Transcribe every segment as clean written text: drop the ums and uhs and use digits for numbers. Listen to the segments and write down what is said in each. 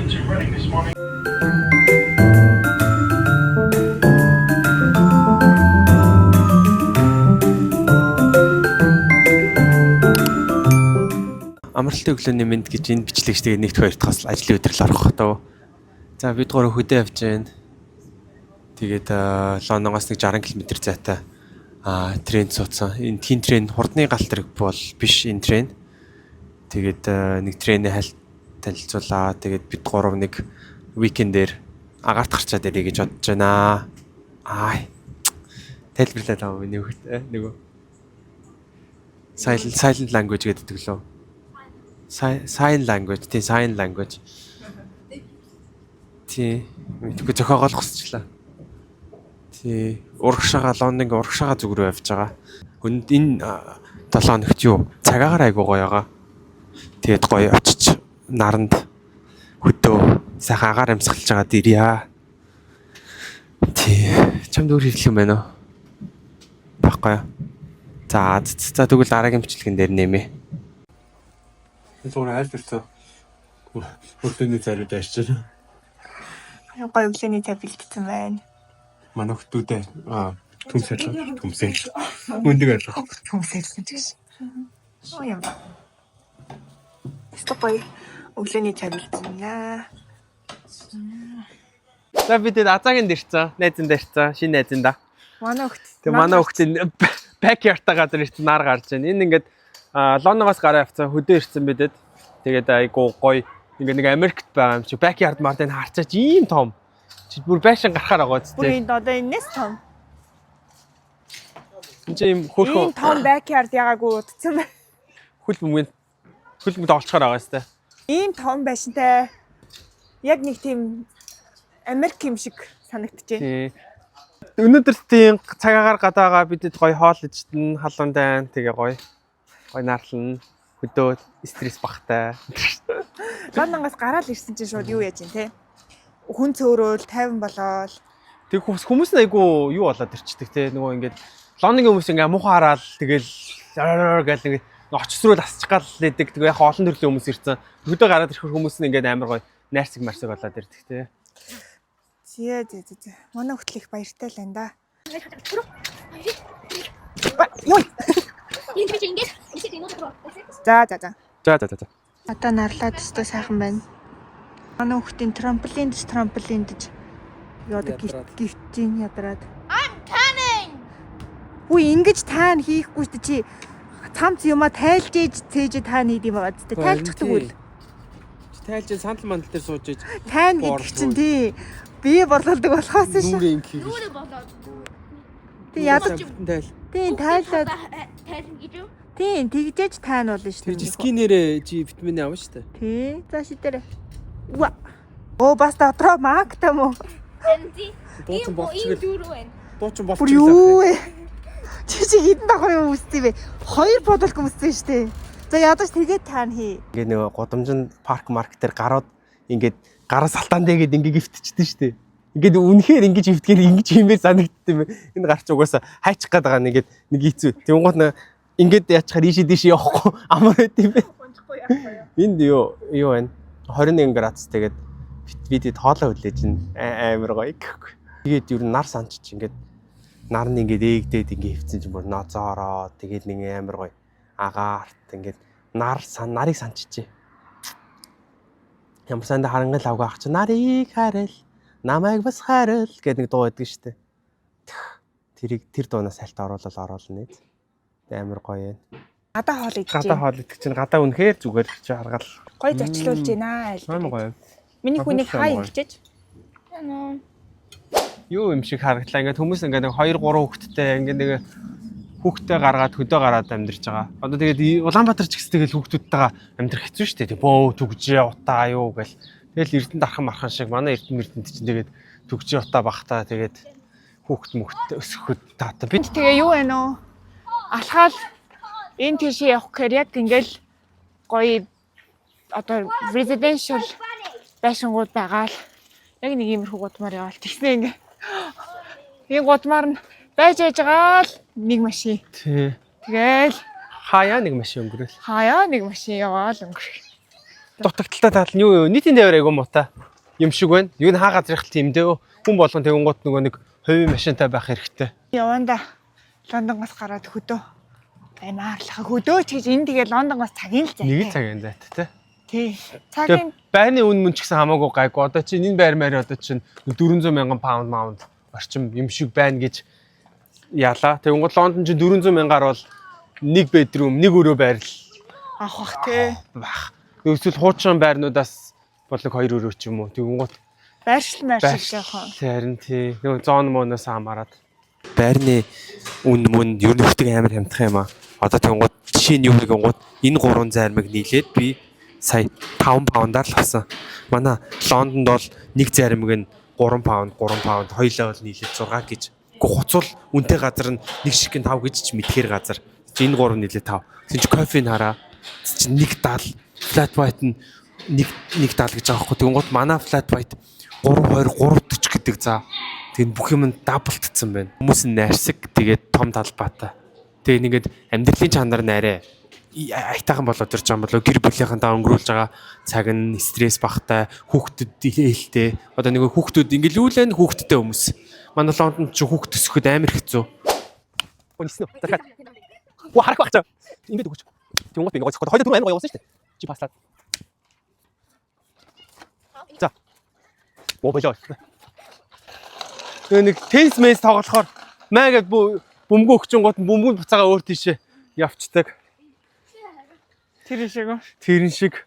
Welcome to Reading this morning. Амралтын өглөөний мэнд гэж энэ бичлэг тэгээ нэгт хоёр дахь бас ажлын өдрөл орох тоо. За, бид гурав хөдөө явж байна. Тэгээд Лондоноос нэг 60 км зайтай train суудсан. Энэ тийн train, хурдны галт тэрэг бол биш энэ train. Тэгээд нэг train ээ хальт танилцуулаа. Тэгээд бид гурав нэг weekend дээр агаарт гарчаад ирье гэж бодож байна. Аа. Тайлбарлаад аа, миний хүүхэд нөгөө silent language гэдэг лөө. Sign language, тий, sign language. Тий, мэдгүй зохиогоол госчлаа. Тий, урагшаага, Лондонгийн урагшаага зүг рүү явж байгаа. Хүнд энэ 7 хоногт юу? Цагаагаар айгуу гоё байгаа. Тэгээд гоё очиж наранд хөдөө сайхан агаар амьсгалж байгаа дэрье. Тий, чамд өөр хэлэх юм байна уу? Баггүй юу? За за, тэгвэл дараагийн бичлэгэн дээр нэмээ. Зүгээр айл ирсэн. Өглөөний цайрууд айчиж. Гоё өглөөний цай бэлтгэсэн байна. Манай хүмүүстэй төмсөл төмсөл. Өндөг арилга. Төмсөлсөн ч гэж. Оо, юм. Өстө гоё өглөөний цай бэлтгэсэн наа. За, бид Азаагийн дэрцэн, найзан дэрцэн, шинэ найзанда. Манай хүүхд. Тэгээ манай хүүхдийн backyard газар ирсэн, нар гарч байна. Энэ ингээд Лондоноос гараа явцсан, хөдөө ирсэн бидэд. Тэгээд айгуу гоё, ингээд нэг Америкт байгаа юм чи, backyard мартыг харчаач, ийм том. Чи бүр байшин гарахаар байгаа Бүр үстэй. энэ одоо энэс том. Энд чи ийм хөөрхөн Ийм том backyard ягаагүй удцсан байна. Хөл бөмбөгийн олцохоор байгаа үстэй. Ийм том байшинтай. Яг нэг тийм Америк юм шиг санагдчихэв. Тий. Өнөөдөр тийм цагаагаар гадаага бидэд гоё хоол ижтэн, халуун дайн, тэгээ гоё гоё нарлна, хөдөө стресс багтай. Лондоноос гараал ирсэн чинь шууд юу яаж юм те? Хүн цөөрөөл 50 болоол. Тэг хүмүүс нь айгу юу болоод ирчдэг те, нөгөө ингээд Лондонгийн хүмүүс ингээ муухай хараал, тэгэл гэл ингээ очсрол асчих гал лэдэг. Тэгээ яг олон төрлийн хүмүүс ирсэн. Хөдөө гараад ирэх хүмүүс нь ингээд амар гоё найрсаг марсаг болоод ирдэг те. Зэ зэ зэ зэ. Манай хүүхд их баяртай л энэ да. Йой. Энэ чи ингэж ингэ ингэ. За за за. За. Одоо нарлаад өстой сайхан байна. Манай хүүхдийн трамплинд яадаг гівтийн ядраад. I'm coming. Үгүй, ингэж таана хийхгүй шүү дээ чи. Цамц юма тайлж ээж цээж таана хийд юм байгаа зү. Тайлцдаг үл. Тайлж сандал мандал дээр сууж иж Тайна гэдэг чинь тий. Бие борлуулдаг болохоос шүү. нүрээ юм хийх. Нүрэ болоод. Тий, ядаж тайл. тий, тайлаад тайлна гэж юу? тий, тэгжээж тайна болно шүү Тэр дээ. skin ээрээ чи витамин авна шүү дээ. Тий. За, шидэрэ. Уа. Оо, бас дотроо магта мó. Тэнзи. Дуучин Ийм болчихгэл. дүүрүү байна. Дуучин Бүр болчихгэл. юу вэ? Чи хэдэн давхар юм үстэй вэ? Хоёр бодолк үстэй шүү дээ. За, ядаж тэгээд таана хий. Ингээ нөгөө гудамжинд парк марк дээр гарууд ингээд гараа салтаан дээгээд ингээ гифтчихдээ шүү дээ. Ингээд үнэхээр ингэж хөвтгээр ингэж хиймээр санагдд юм. Энэ гарч угаасаа хайчих гээд байгаа нэг нэг хэцүү. Тэнгуут нэг ингээд яачаар ийшээ тийшээ явахгүй амар байт юм бэ. Энд юу юу байна? 21 градус, тэгээд бидэд хоолой хүлээж ин амар гоё гэхгүй. Тэгээд ер нь нар санчиж, ингээд нар нь ингээд ээгдээд ингээд хөвцөн чинь бүр ноцоороо, тэгээд нэг амар гоё агаарт ингээд нар сан нарыг санчижээ. Ямар санда харангал авгаах чи нарыг харал, намайг бас харал гэдэг нэг дуу байдаг шүү дээ. Тэрийг тэр дуунаас сальт оруулал оруулна нэ. Амар гоё юм. Гадаа хоол идэж Гадаа байна. хоол идэх чинь гадаа үнэхээр зүгээр чи харгал. Гоё зочлуулж байна айл. Амар гоё. Миний хүнийг хаа Амар гоё. ингэчээж. Нөө. Юу юм шиг харагдлаа. Ингээд хүмүүс ингээд нэг 2 3 хүүхэдтэй, ингээд нэг хүүхдтэй гаргаад хөдөө гараад амьдарч байгаа. Одоо тэгээд Улаанбаатар ч гэсэн тэгэл хүүхдүүдтэйгээ амьдрах хэцүү шүү дээ. Тэг бөө түгжээ утаа юу гэл. Тэгэл Эрдэнэ дархан мархан шиг манай Эрдэнэ Эрдэнэт чинь тэгээд түгжээ утаа бахтаа, тэгээд хүүхд мөхт өсөхөд таата. Би Тэгээ юу байна уу? Алхаал энэ тийшээ явах гэхээр яг ингээл гоё одоо residential байшингууд байгаа л яг нэг иймэрхүү гудмаар яваал тэгснэ ингээ. Энэ гудмаар нь байж яж байгаа л нэг машин. Тий. Тэгээл Хаяа нэг машин өнгөрөөл. хаяа нэг машин яваал өнгөрөх. Дутагдалтай тал нь юу юу? Нийтийн дээвэр айгу муутай юм шиг байна. Юу н хаа газрын тийм дээ. Хүн болгон тэгэнгუут нөгөө нэг хувийн машинтай байх хэрэгтэй. Яванда Лондонгоос гараад хөдөө. Аймаарлах хөдөө ч гэж энэ тэгээ Лондонгоос цагийн л зайтай. Нэг л цагийн зайтай тий. Тий. Цагийн Тэгээ байрны үн мөн ч гэсэн хамаагүй гайгүй. Одоо чинь энэ байр маяр одоо чинь 400 мянган паунд маунд орчим юм шиг байна гэж ялаа. Тэгэнгүүт Лондон чинь 400 мянгаар бол нэг bedroom, нэг өрөө байр л авах бах тий. байх. Эсвэл хуучин байрнуудаас бол нэг хоёр өрөө ч юм уу. Тэгэнгүүт Байршил байршил жоохон. Харин тий. Нөгөө зон моноос хамаарат. Байрны үн мөн ер нь хүртэг амар хямдхан юм аа. Одоо тэгэнгүүт жишээ нь юу гэнгүүт энэ гурван зармиг нийлээд би сая 5 паундаар л авсан. Манай Лондонд бол нэг зармиг нь 3 паунд, 3 паунд, хоёулаа бол нийлээд 6 гэж. Гэхдээ хуцвал үнэтэй газар нь нэг шиг нь 5 гэж ч мэдхээр газар. Чи энэ гурав нийлээд 5. Тэгсэн чи кофег хараа. Чи 1.70, flat white нь 1.1.70 гэж байгаа байхгүй. Тэгэнгүүт манай flat white 3.20 3.40 гэдэг за. Тэгээд бүх юм нь double тцсан байна. Хүмүүс нь найрсаг тэгээд том талбайтай. Тэгээд нэгэд амьдралын чанар нь арай аятайхан болоод ирж байгаа юм болоо гэр бүлийнхэнтэй өнгөрүүлж байгаа цаг нь стресс багтай хүүхдэд ээлтэй одоо нэг хүүхдүүд ингэлүүлэн хүүхдтэй хүмүүс манай Лондонд ч хүүхд төсөхөд амар хэцүү. Нисэн үү? Захаад. Оо харах байх чаа. Ингээд өгөөч. Тэнгуут би гоё хоёул түрүү амар гоё явуулсан шүү дээ. Чи паслаад. За. Оо болоо. Тэгээ нэг теннис мэс тоглохоор маа гэд бөмбөгөө өгчөн гот бөмбөг буцаага өөр тийшээ явцдаг. Тэр шиг үү? Тэрэн шиг.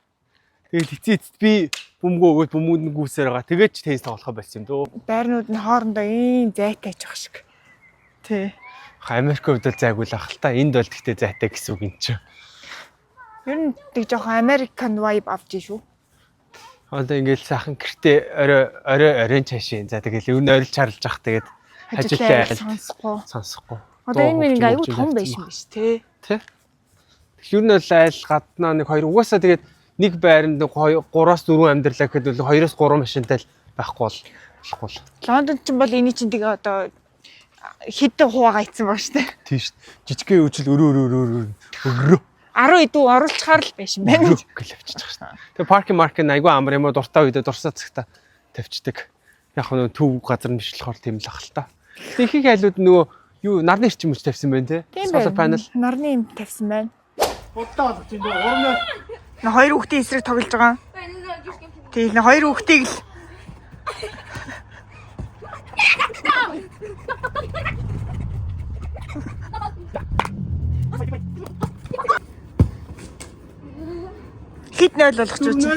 Тэгэл эцээ эцэст би бөмбөгөө өгөөд бөмбөгөнд нь гүйсээр байгаа. Тэгээд ч теннис тоглохоо болсон юм дөө. Байрнууд нь хоорондоо ийм зайтай ч байх шиг. Тий. Америк хувьд бол зайгүй л ах л та. Энд бол тэгтээ зайтай гэсэн үг юм чи. Ер нь тэг жоохон American vibe авч ий шүү. Одоо ингээл сайхан гэртээ орой орой оройн цаашийн. За тэгэл ер нь орилж чарлж ах тэгээд Хажуутай хажуутай айл сонсохгүй. сонсохгүй. Одоо энэ минь ингээ аюу Дуу том хөгжим байсан биш тий. Тэ. Тэгэл ер нь бол айл гаднаа нэг хоёр угаасаа тэгээд нэг байранд нэг 3-аас 4 амьдралаа гэхэд бол 2-оос 3 машинтай л байхгүй бол болохгүй л. Лондонд ч бол эний чинь тэгээ одоо хэдэн хуваагаа ицсэн баг штэ. Тийм шүү. Жижигхэн өвчл өрөө өрөө өрөө өрөө өрөө 10 идүү оруулчихаар л байсан байна. өрөө гэл явчихж байгаа шүү. Тэгээ паркинг маркинг айгүй амар юм уу дуртай үедээ дурсаа цагта тавьчихдаг. Яг нөө төв газар нь биш болохоор тийм л ах л та. Тэгээ их их айлууд нөгөө юу нарны эрчим хүч тавьсан байна те. Тийм Solar байна. panel. Нарны юм тавьсан байна. Будаа болгож энэ 3-0 Нэ хоёр хүүхдийн эсрэг тоглож байгаа. Тийм нэ хоёр хүүхдийг л Хит 0 болгоч үү чи?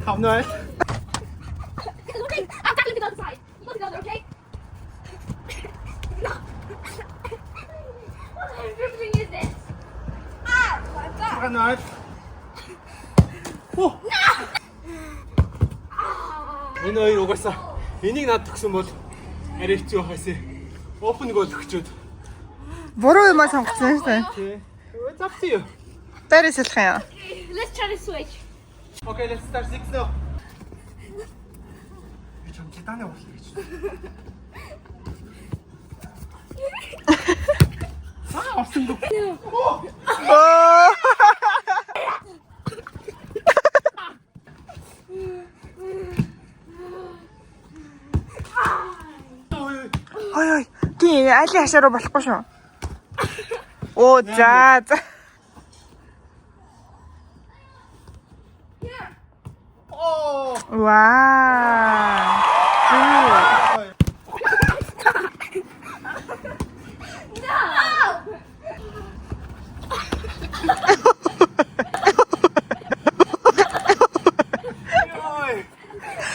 5-0. Okay, I'm tackling the other side. You go to the other, okay? No. What kind of dribbling is this? Ah, my back. 6-0. Энэ хоёр угаасаа энийг над төгсөн бол арай хэцүү байхаас open goal өгчөөд. Буруу юмаа сонгоцсон шүү дээ. Тий. It's up to you. Дээрээс салах юм. Let's try to switch. Okay, let's start 6 now. Би чам китаны уурлаа гэж. Аа, орсон дүү. Ой ой. Тийм айлын хашаа руу болохгүй шүү. Оо за за. Вау.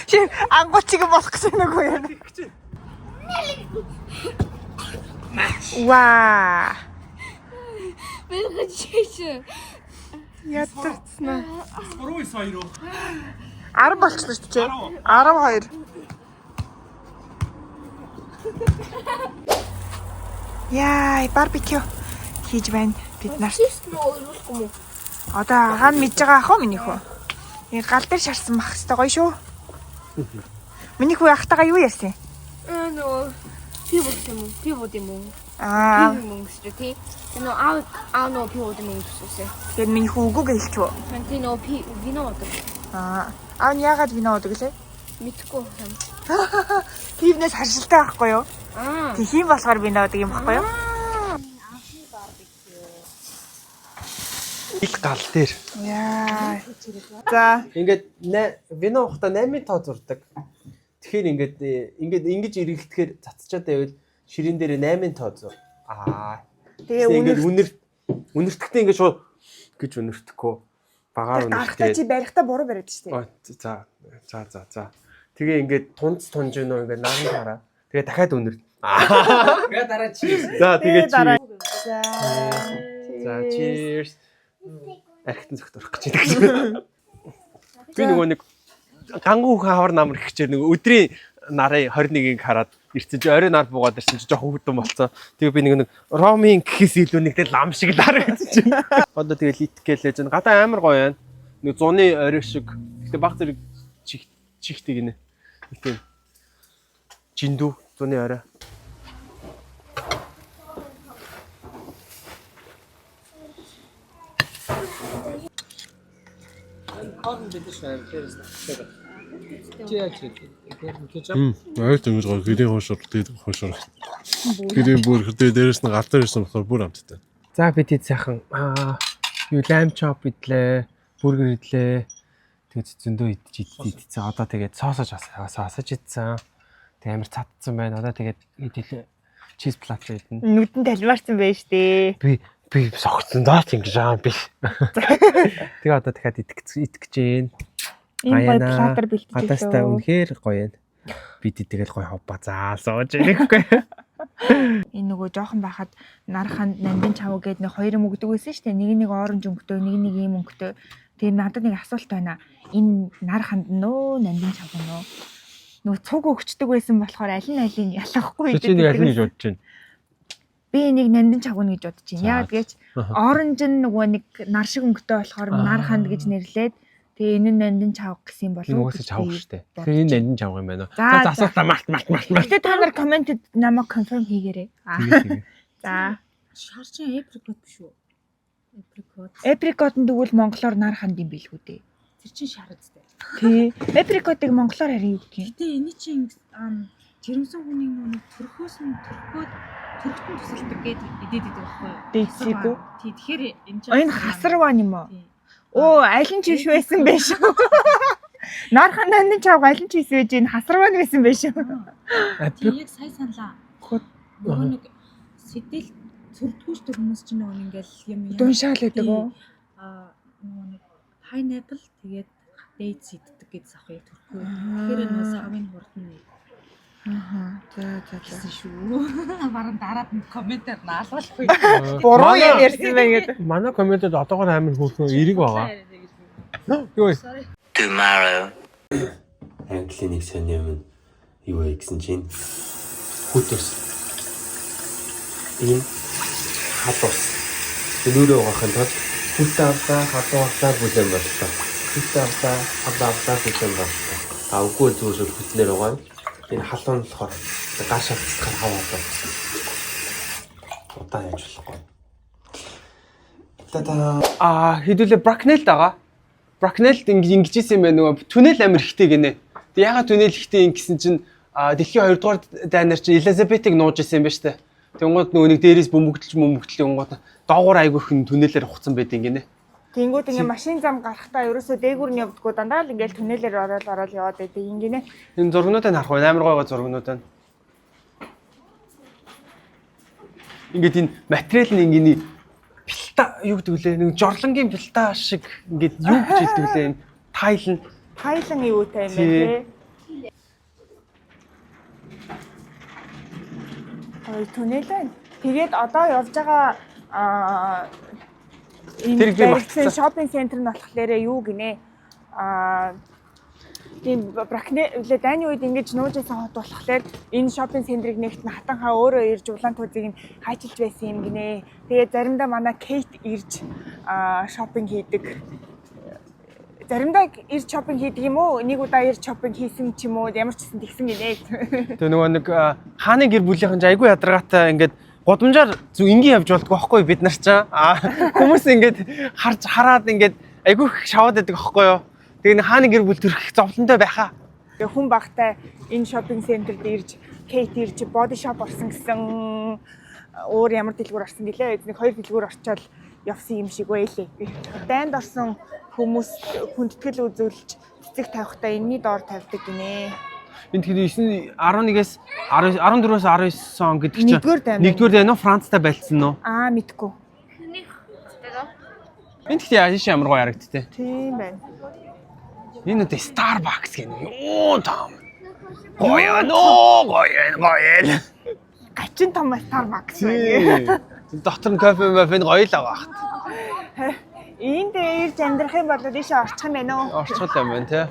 Чи ангуучиг болох гэсэн үг үү? Вау. Ядарсан аа. 3 9 2 уу? 10 болчихлоо шүү дээ. 12. Яа, барбекю хийж байна бид нарт. Одоо агаа нь мэдж байгаа ах уу миний хүү? Энэ гал дээр шарсан мах хэвээр гоё шүү. Миний хүү ахтайгаа юу ярьсан? Нөгөө пивот юм уу? Пивот юм уу? Аа, Би мөнгө шүү тий. Тэр нөө аав нөө пив уудаг мөнгө төсөөсэй. тэгэхээр миний хүү үгүй гэлч үү? Хан тий нөө пи вино уудаг. Аа, аав нь яагаад вино уудаг лээ? Мэдхгүй юм. Пивнээс харшилтай байхгүй юу? Аа. Тэг хийм болохоор вино уудаг юм байхгүй юу? Ил гал дээр. Яа. За, Ингээд вино ухта 8-ын тоо зурдаг. Тэгэхээр ингээд ингээд ингэж эргэлдэхээр цацчаад байвал ширээн дээр 8-ын тоо зур. Аа. тэгээ Ингээд үнэр үнэр үнэртэхдээ ингээд шууд гэж үнэртэхгүй. Багаар гарахтаа үнэртэй. чи барихтаа буруу бариад штэ. Оо, за за за за. Тэгээ ингээд тунц тунж гэнэ ингээд наран хараа. Тэгээ дахиад үнэр. Тэгээ дараа cheers. За тэгээ дараа. чи. За. За cheers. Архитан зөвхт орох гэж байна. Би нөгөө нэг гангуу хүн хавар намар гэхчээр нэг өдрийн нарын 21-ийг хараад ирсэн чи орой нар буугаад ирсэн чи жоохон хөдөн болцсон. Тэгээ би нэг ромын гэхээс илүү нэг тэг лам шиг л харагдсан чинь. Одоо тэгэл итгэл лээж байна. Гадаа амар гоё байна. Нэг зуны орой шиг. Гэтэ баг зэрэг чих чихтэй гинэ. Нэг тийм жиндүү зуны орой. Ойр дөнгөж гоё гэрийн хуушур, дээд хуушур. Гэрийн бүр тэгээ дээрэс нь гал дээр ирсэн болохоор бүр амттай. За бид хэд сайхан юу lamb chop идлээ, бургер идлээ. Тэгээд зөндөө идэж идэж идсэн. Одоо тэгээд соосож бас соосож идсэн. Тэгээд амар цадсан байна. Одоо тэгээд идэл cheese platter идэнэ. Нүдэн талмаарсан байж штэ. Би би согцсон даа ч ингэж байгаа юм биш. Тэгээ одоо дахиад идэх идэх гэж байна. Ийм гоё Аяна, platter бэлтэж Гадаастай өглөө. үнэхээр гоё юм. Бид тэгэл гоё хобба заа сууж ирэхгүй. Энэ нөгөө жоохон байхад нар ханд нандин чав гээд нэг хоёр юм өгдөг байсан шүү дээ. Нэг нэг оранж өнгөтэй, нэг нэг ийм өнгөтэй. Тэгээ надад нэг асуулт байна. Энэ нар ханд нөө нандин чав нөө? Нөгөө цуг өгчдөг байсан болохоор аль нь алийг ялахгүй Чи нэг аль нь гэж бодож байна? Би нэг нандин чавгна гэж бодож байна. За. Яагаад гэж оранж нь нөгөө нэг нар шиг өнгөтэй болохоор нар ханд гэж нэрлээд тэгээ энэ нь нандин чавга гэсэн юм болов Энэ уу угаасаа гэж чавга би шүү дээ. бодож Тэгэхээр энэ нандин чавга юм байна уу? За, За за. асуултаа март март март март. Гэтэ та нар комментэд намайг confirm хийгээрэй. Аа. Тэгээ, тэгээ. За. Шар чинь apricot биш үү? Apricot. Apricot нь тэгвэл монголоор нар ханд юм билгүү дээ. Тэр чинь шар үстэй. Тий. Apricot-ыг монголоор харин юу гэх юм? Гэтэ энэ чинь жирэмсэн хүний нүг төрхөөс нь төрхөөд төрхтөн тусалдаг гээд идээд идэг байхгүй юу? Дээдсийг үү? Тий, тэгэхээр энэ чинь Энэ хасарван юм уу? Тий. Оо, аль нь ч биш байсан бэ шүү. Нар ханд нандин чавга аль нь ч биш байж энэ хасарван байсан бэ шүү. Тий, яг сая саналаа. Код- Нөгөө нэг сэтэл цөрдгүүшдэг хүмүүс чинь нөгөө нэг ингээл юм юм. Дуншаал гэдэг үү? Аа, нөгөө нэг pineapple тэгээд dates иддэг гэж ах яг төрхөө. Тэгэхээр нөгөө савын хурд нь Аа. За за за. гэсэн шүү. Баран дараад нь комментээр наалгалгүй. Буруу юм ярьсан байна гэдэг. Манай комментэд одоогоор амар хөөрхөн эрэг байгаа. Юу вэ? Tomorrow. Английн нэг сони юм нь юу вэ гэсэн чинь хүт ус. Энэ хад ус. Нүрээ угаахын тулд хүт авлаа, хад авлаа бүлээн боллоо. Хүт авлаа, хад авлаа бүлээн боллоо. А үгүй зүгээр шууд хүтнээр угаана. Энэ халуун нь болохоор гар шалтцахаар хав авлаа. Удаан яаж болохгүй. Та-та. Аа, хэдүүлээ Бракнелд байгаа. Бракнелд ингэж ингэжсэн юм байна нөгөө түнэл амир ихтэй гинэ. Тэг ягаад түнэл ихтэй ингэсэн чинь дэлхийн 2 дугаар дайнаар чинь Элизабетыг нууж исэн юм байна штэ. Тэнгууд нөгөө нэг дээрээс бөмбөгдөлж бөмбөгдөл тэнгууд доогуур айгүй хүн түнэлээр ухцсан байт юм гинэ. Тэнгүүд ингээ машин зам гарахтаа ерөөсөө дээгүүр нь явдггүй дандаа л ингээл түнэлээр ороод ороод яваад байдаг ингэнэ. Энэ зургнуудыг харах байна. Амар гоё гоё зургнууд байна. Ингээд энэ материал нь ингээд плита юу гэдэг вүлээ? Нэг жорлонгийн плита шиг ингээд юу гэж хэлдэг вүлээ? Энэ тайл нь Тайлан юутай юм Тий. бэ те. Гоё түнэл байна. Тэгээд одоо явж байгаа энэ Тэр би баригдсан мартсан. шопинг центр нь болохоор юу гинэ? Аа тийм Бракне лээ дайны үед ингэж нууж исэн хот болохоор энэ шопинг центрийг нэгт нь хатан хаа өөрөө ирж улаан туузыг нь хайчилж байсан юм гинэ. Тэгээд заримдаа манай Кейт ирж шопинг хийдэг. Заримдаа ирж шопинг хийдэг юм уу? Нэг удаа ирж шопинг хийсэн ч юм уу? Ямар ч гэсэн тэгсэн гинэ. Тэгээ нөгөө нэг хааны гэр бүлийнхэн ч айгүй ядаргаатай ингээд Гудамжаар зүг энгийн явж болдгоо байхгүй бид нар чаа. Аа хүмүүс ингээд харж хараад ингээд айгүй их шаваад байдаг байхгүй юу? Тэгээ нэг хааны гэр бүл төрөх зовлонтой байхаа. Тэгээ хүн багтай энэ shopping center д ирж, Кейт ирж, Body Shop орсон гэсэн, өөр ямар дэлгүүр орсон гэлээ. Нэг хоёр дэлгүүр орчоод явсан юм шиг байлээ. Дайнд орсон хүмүүс хүндэтгэл үзүүлж цэцэг тавихтаа энэний доор тавьдаг гинэ. Энэ тэгэхээр 9 11-ээс 10 14-өөс 19 он гэдэг чинь Нэгдүгээр дайн байна. нэгдүгээр дайн уу Францтай байлцсан уу? Аа, мэдгүй. Энэ гэхдээ яаш ямар гоё харагдтыг. Тийм байна. Энэ үдэ Starbucks гэнэ. Юу там. Гоё нөө гоё гоё. Гачин том Starbucks байна. Тийм. Дотор нь кофе мофе гоё л байгаа хат. Энд ирж амьдрах юм бол ийшээ орчих юм байна уу? Орцгол юм байна те.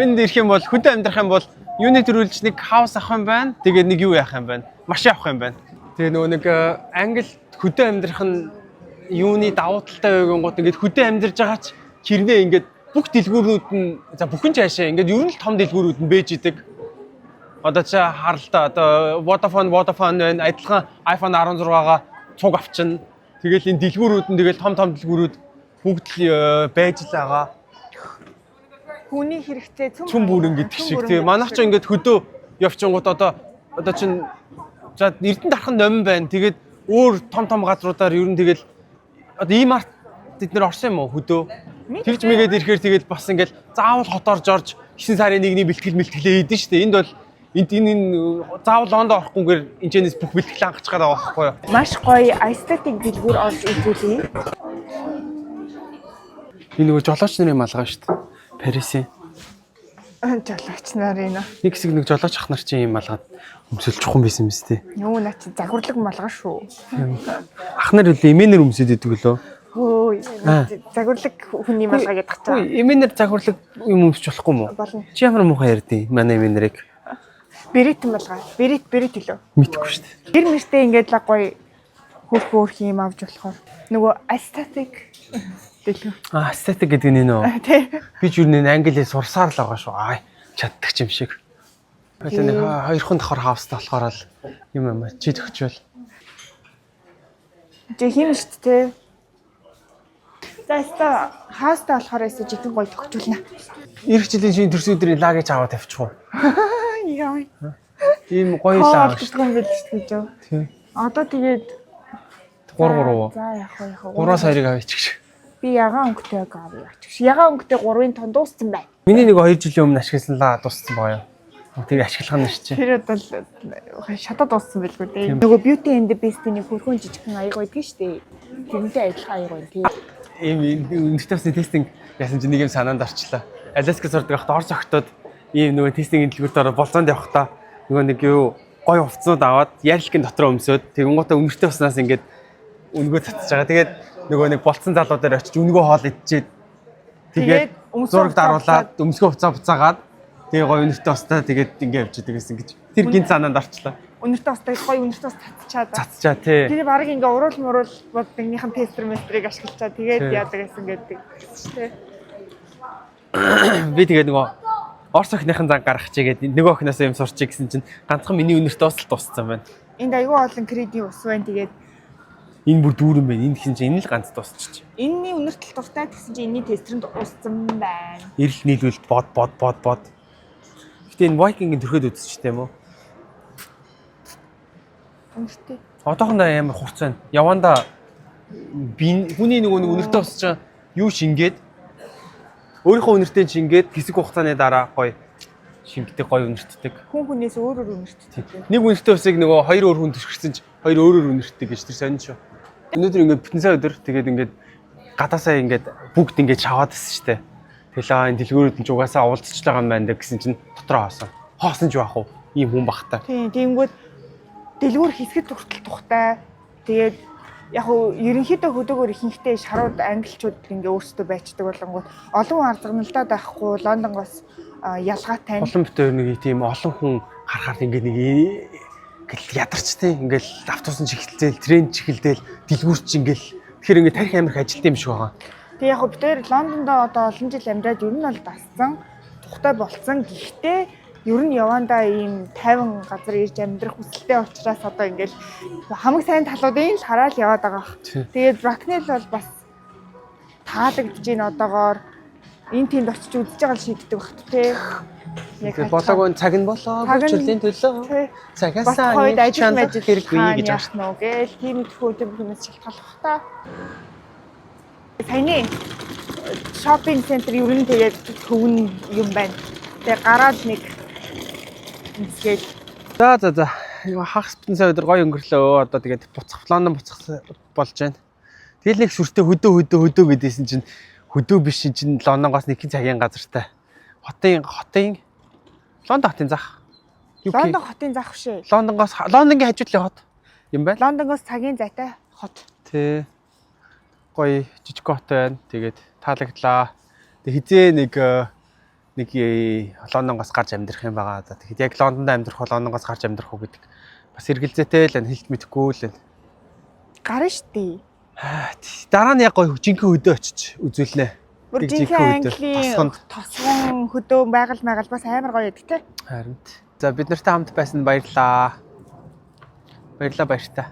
Энд ирэх юм бол хөдөө амьдрах юм бол юуны төрүүлж нэг house авах юм байна. Тэгээд нэг юу яах юм байна? Машин авах юм байна. Тэгээ нөгөө нэг англи хөдөө амьдрах нь юуны давуу талтай байгааг гот ингээд хөдөө амьдарч байгаа ч хэрнээ ингээд бүх дэлгүүрүүд нь за бүхэн цаашаа ингээд ер нь л том дэлгүүрүүд нь бэж идэг. Одоо чи харалтаа одоо Vodafone байна. Адилхан iPhone 16-гаа цуг авчина. Тэгэл энэ дэлгүүрүүд нь тэгэл том том дэлгүүрүүд бүгд л байж л байгаа. Хүний хэрэгцээ цөм Цүн бүрэн гэдэг шиг тий. Манайх ч ингээд хөдөө явчингууд одоо чин за Эрдэнэ дархан номин байна. Тэгээд өөр том том газруудаар ер нь тэгэл одоо E-Mart бид нэр орсон юм уу хөдөө? Тэрж мэгээд ирэхээр тэгэл бас ингээд заавал хот орж орж 9 сарын 1-ний бэлтгэл мэлтгэлээ хийдэн шүү дээ. Энд бол энд энэ энэ заавал Лондон орохгүйгээр энэчнээс бүх бэлтгэл хангах гээд байгаа байхгүй юу? Маш гоё aesthetic дэлгүүр орж үзүүлье. Энэ нөгөө жолооч нарын малгай шүү дээ. Парисын. Жолооч нар энэ. Нэг хэсэг нэг жолооч ах нар чинь юм малгад өмсөлж чухам байсан юм сте. Юу наа чи загварлаг малгай шүү. Ах нар үл эмээнэр өмсөд идэг лөө. Хөө, загварлаг хүний малгай гэдэг чаа. Үгүй эмээнэр загварлаг юм өмсч болохгүй юм уу? Болно. Чи ямар муухай ярьдیں۔ Манай эмээнэрийг Берет малгай. Берет берет илүү. мэдэхгүй шүү дээ. Гэр мөртөө ингээд л гоё хөрх хөрх юм авч болохоор нөгөө aesthetic дэлгүүр. А aesthetic гэдэг нь энэ үү? Тий. Би ч юу нэг англи хэл сурсаар л байгаа шүү. Аа чаддаг юм шиг. Тэгэл нэг хоёрхан давхар house тай болохоор л юм юм чи төгчвөл. Жи хийм шүү дээ. За өстой house тай болохоор өстой жигэн гоё төгчүүлнэ. Ирэх жилийн шинэ төрсөн өдрийн лагийг аваад тавьчих уу? Яа. Ийм гоё лаг шүү. Хоолддог юм байл шүү дээ гэж. Тий. Одоо тэгээд 3 3. За яах вэ яах вэ? 3-аас 2-ыг авчих шиг. Би ягаан өнгөтэй авъя. Ягаан өнгөтэй 3-ын тон дууссан байна. Миний нэг 2 жилийн өмнө ашигласан лаа дууссан байгаа юу? Тэр ашиглах нь шүү. Тэр одоо л шатаад дууссан байлгүй дээ. Нөгөө Beauty and the Beast-ийн нэг хөрхөн жижигхэн аяг байдаг шүү дээ. Тэрнтэй адилхан аяг байна тий. Ийм өнөртэй усны testing яасан чи нэг юм санаанд орчлоо. Аляска сурдаг байхдаа Орос охтууд ийм нөгөө testing ийн дэлгүүрт ороод болзоонд явахдаа нөгөө нэг юу гой хувцснууд аваад ярликийн дотор өмсөөд тэгэнгүүтээ өнөртэй уснаас ингээд өнгөө цацж байгаа. Тэгээд нөгөө нэг болцсон залуу дээр очиж өнгөө хоол идчихэд тэгээд Тэгээд өмсгөө зураг хувцас даруулаад өмсгөө хувцас буцаагаад тэгээ гой өнөртэй устай тэгээд ингээд явж идэг гэсэн гэж. Тэр гинт санаанд орчлоо. Өнөртэй устай гоё өнөртэй ус татчаад. Цацчаа тий. Тэр баг ингээ уруул муруул бод нэгнийхэн тестер местрийг ашиглачаа тэгээд Тий. яадаг гэсэн гэдэг шүү дээ. Би тэгээд нөгөө Орос охиныхын зан гаргах чигээд нөгөө охиноос юм сурчих гэсэн чинь ганцхан миний өнөртөө ус л дууссан байна. Энд айгүй олон кредит ус байна. Тэгээд Энэ бүр дүүрэн байна. Энэ гэсэн чинь энэ л ганц дуусчих. энэний өнөртөл дуртай гэсэн чинь энэний тестерэнд уссан байна. Эрэл нийлүүлэлт бод бод бод бод. Гэтэ энэ Viking-ийн төрхөд үзчихтэй юм уу? Өнөртэй. Одоохондоо амар хурц байна. Яванда би хүний нөгөө нэг өнөртөө ус чинь юу шингээд өөрийнхөө өнөртөө шингээд хэсэг хугацааны дараа гоё шингэдэг гоё өнөртдөг. Хүн хүнээс өөр өөр өнөртдөг. Нэг үнэртэй усыг нөгөө хоёр өөр хүн төрхөрсөн чи хоёр өөр өөр үнэртэй гэж тэр сонин шүү. Өнөөдөр ингээд бүтэн сайн өдөр тэгээд ингээд гадаасаа ингээд бүгд ингээд шаваад ирсэн штэ. Тэгэл аа энэ дэлгүүрүүд нь ч угаасаа уулзчихлаа байгаа юм байна даа гэсэн чинь дотроо хоосон. Хоосон ч яах вэ? Ийм хүн бахта. Тийм, тиймгүүд дэлгүүр хэсгэд хүртэл тухтай. Тэгээд яг уу ерөнхийдөө хөдөөгөр ихэнхдээ шарууд англичууд ингээ өөрсдөө байчдаг болонгууд олон хүн арзагналдаад байхгүй Лондонгоос ялгаатай. Олон битээр нэг тийм олон хүн харахаар ингээд нэг ингээл ядарч тий ингээл автобус нь чиглэлзээл трен чиглэлдэл дэлгүүр чи ингээл тэгэхээр ингээд тарих амирх ажилт юм шиг байгаа. Тэгээ яг уу бид хоёр Лондонд одоо олон жил амьдраад ер нь бол дассан, тухтай болцсон. Гэхдээ Ер нь явандаа ийм тайван газар ирж амьдрах хүсэлтэй учраас одоо ингээл хамаг сайн талуудыг л хараад яваад байгаа. Тий. Тэгээд Bracknell бол бас таалагдж байна одоогоор. Энэ тэнд очиж үзэж байгаа л шийддэг багт тий. Яг Тэгээ болоогүй цаг нь болоо Цаг нь- хөгжлийн төлөө. Тий. Бас Цагаасаа хойд ажил чанах мажил хэрэггүй гэж яах нь уу гээл тийм их хөтөн хүмүүс шалтгааллах та. Саяны shopping center ер нь тэгээд төвн юм байна. Тэгээ гараад нэг үзгээл За. Юу хагас бүтэн сайн өдөр гоё өнгөрлөө. Одоо тэгээд буцах Лондон буцах болж байна. Тэгэл нэг сүртэй хөдөө хөдөө хөдөө гэдээсэн чинь хөдөө биш чинь Лондонгоос нэгэн цагийн газартай. Хотын Лондон хотын зах. UK. Лондон хотын зах бишээ. Лондонгоос Лондонгийн хажуудлын хот юм байна. Лондонгоос цагийн зайтай хот. Тэ. Гоё жижиг хот байна. Тэгээд таалагдлаа. Тэг хизээ нэг Лондонгоос гарч амьдрах юм байгаа. За тэгэхэд яг Лондонд амьдрах уу, Лондонгоос гарч амьдрах уу гэдэг бас эргэлзээтэй л байна. Хэлж мэдэхгүй л байна. Гарна штий. Аа, тий. Дараа нь яг гоё жинхэнэ хөдөө очиж үзүүлнэ. Бүр Нэг жинхэнэ жинхэнэ хөдөө. Английн Тосгонд. тосгон хөдөө байгаль майгал бас амар гоё байдаг те. Харин. За бид нартай хамт байсан баярлаа. Баярлаа баяртай.